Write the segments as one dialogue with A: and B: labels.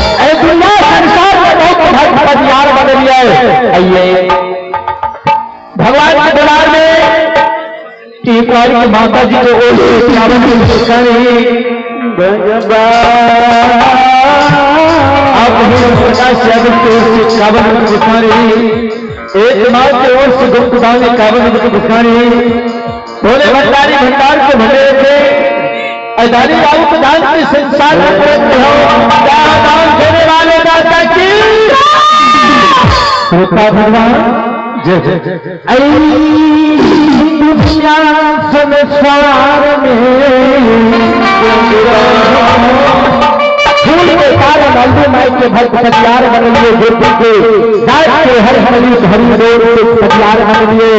A: संसार में बहुत परिवार बन लिया है। आइए भगवान के दरबार में एक बार की माता जी को ओर से आप प्रकाश यादव की ओर से 51 रुपये, एक माँ की ओर से गुप्त दान 51 रुपये भिखारी, भोले भंडारी भंडार के भरे थे अदानी बाबू प्रधान के संसार में प्रयत्न हो दान देने वाले दाता की श्रोता भगवान जय जय। दुनिया संसार में फूल के कारण हल्दी माई के भक्त पटियार बन लिए, गोपी के गाय के हर हरी हरी बोल के पटियार बन लिए,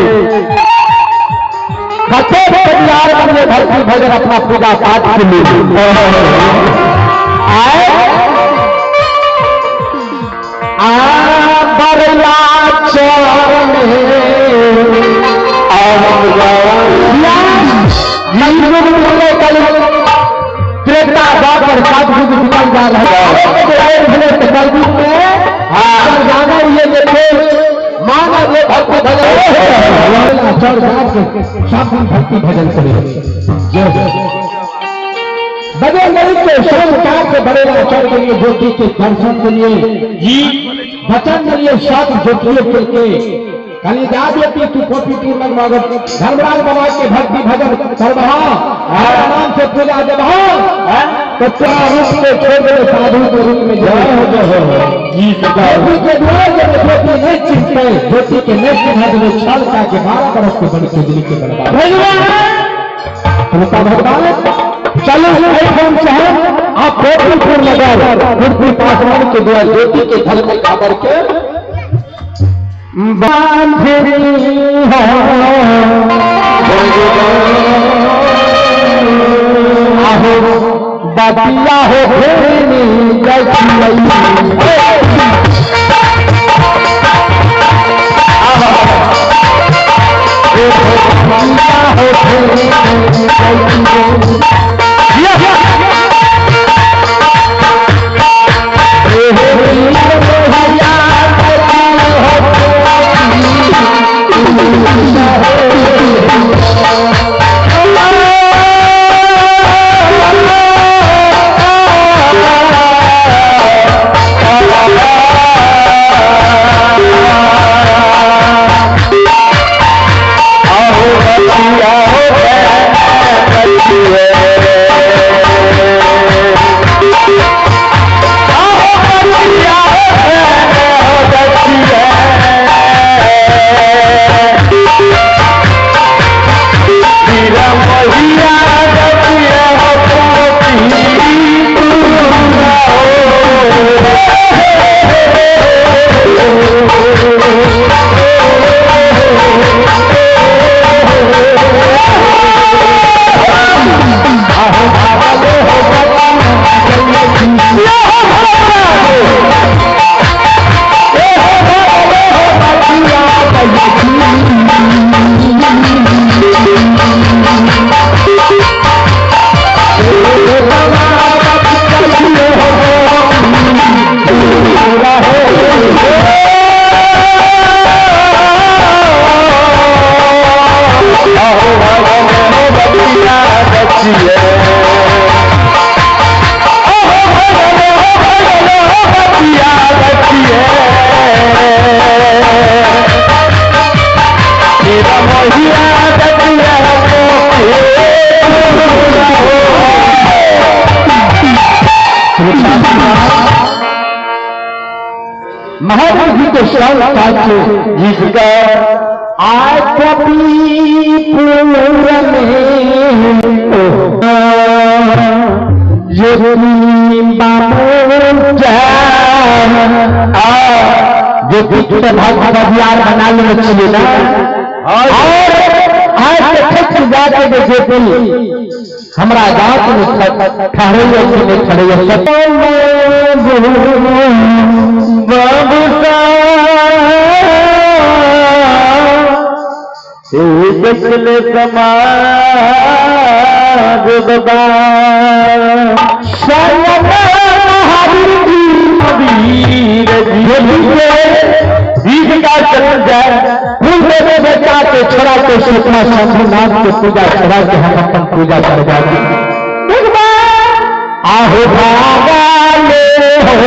A: परिवार बन भक्ति भजन अपना पूजा पाठ के लिए आए आ बरला त्रेता द्वापर सात युग निकल जा रहा है। जाना ये देखो माना ये भक्ति भजन भक्ति भजन करे बजे नहीं के सोमवार के बड़े आचार के लिए ज्योति के दर्शन के लिए जी वचन के लिए सात ज्योतियों के कालिदास ज्योति तू कॉपी तू मगमगत धर्मराज बाबा के भक्ति भजन करबहा नाम से पूजा जब तो रूप को छोड़ दे साधु के रूप में जय हो। जी सरकार के द्वार जब ज्योति नहीं चिन्हते, ज्योति के नहीं चिन्ह देवे छल का के 12 बरस के बन के दिल के बर्बाद। भगवान भगवान चलो हम चाहे आप गोपीपुर नगर गुरपुर पासवान के द्वार ज्योति के घर में काबर के बांधनी हो आहो बतिया हो फेनी महावीर जी को श्रावण काट जिसका आज भाग बना लेने चले ना और आज जाके जे हमारा गांव में ठहरे खड़े
B: देखले समाज बाबा
A: बीज का चल जाए फूल देवे बेटा के छोड़ा के सुतना शंभुनाथ के पूजा छोड़ा के हम अपन पूजा कर जाते आहो भागा ले हो।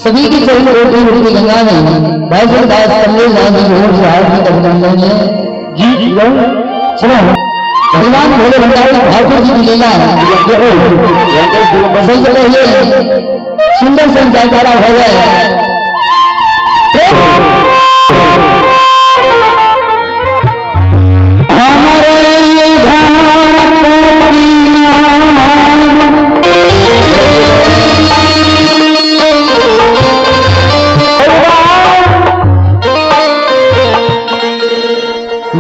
A: सभी की चरण रोटी रोटी गंगा में भाई दास कमलेश गांधी की ओर से हार्दिक अभिनंदन है जी। सुनो भगवान भोले भंडारी ठाकुर जी की लीला सबसे पहले सुंदर से जयकारा हो गए।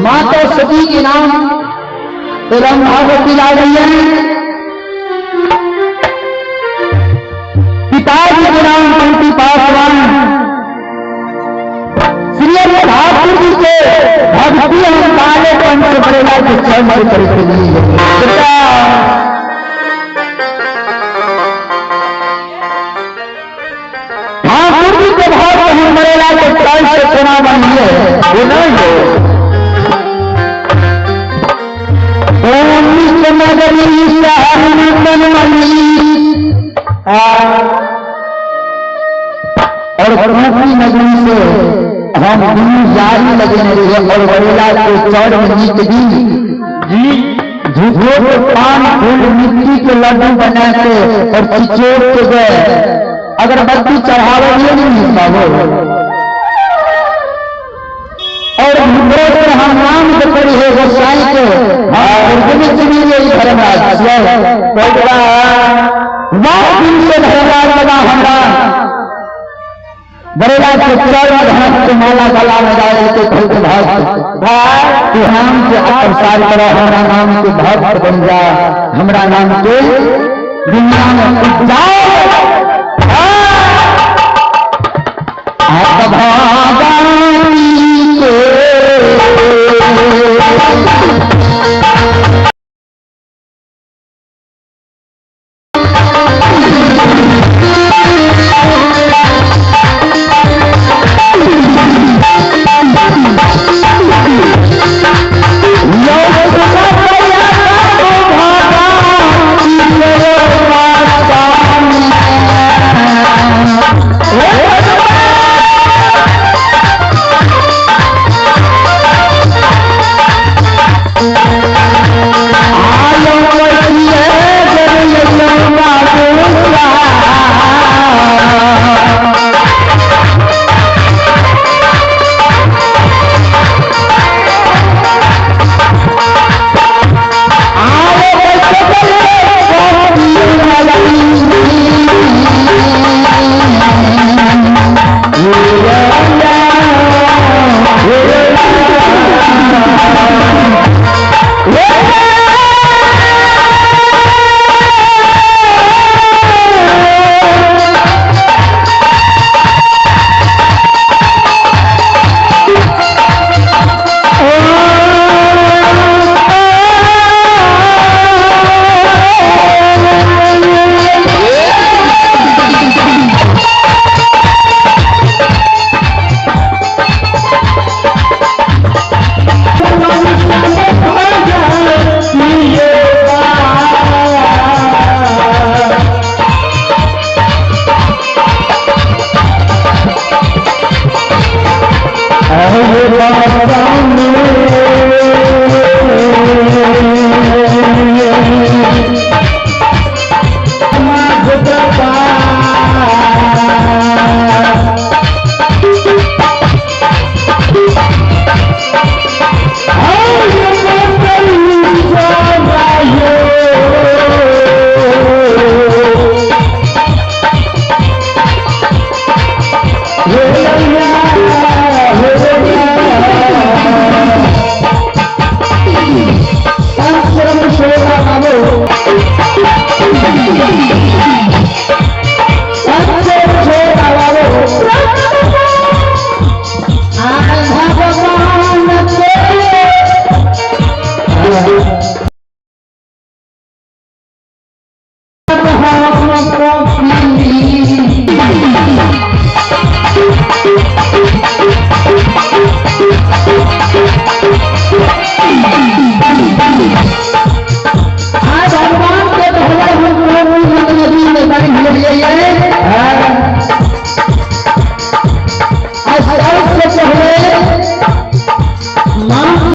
A: माता सती के नाम एवं भागवती ला रही है, पिताजी के नाम पंक्ति पासवान श्री ठाकुर जी के भक्ति हम काले पंच बरेला के चरण करके लिए ठाकुर जी के भाव हम बरेला के चरण से चुना बनिए और कोपी नगरी से हम दूर जारी लगे रहे और बरेला के चौड़ में नित दिन जी झूठो के पान फूल मिट्टी के लड्डू बना के और चिचोड़ के गए अगरबत्ती चढ़ावे नहीं पावो और मुद्रे पर हम नाम के पड़ी है गोसाई के धर्मराज वाह दिन से धर्मराज लगा हमरा बरेला के चरण धनक के माला गला में डाल के भक्त भक्त तू नाम के प्रसार करो, हमरा नाम के भक्त बन जा, हमरा नाम के दुनिया में जाओ।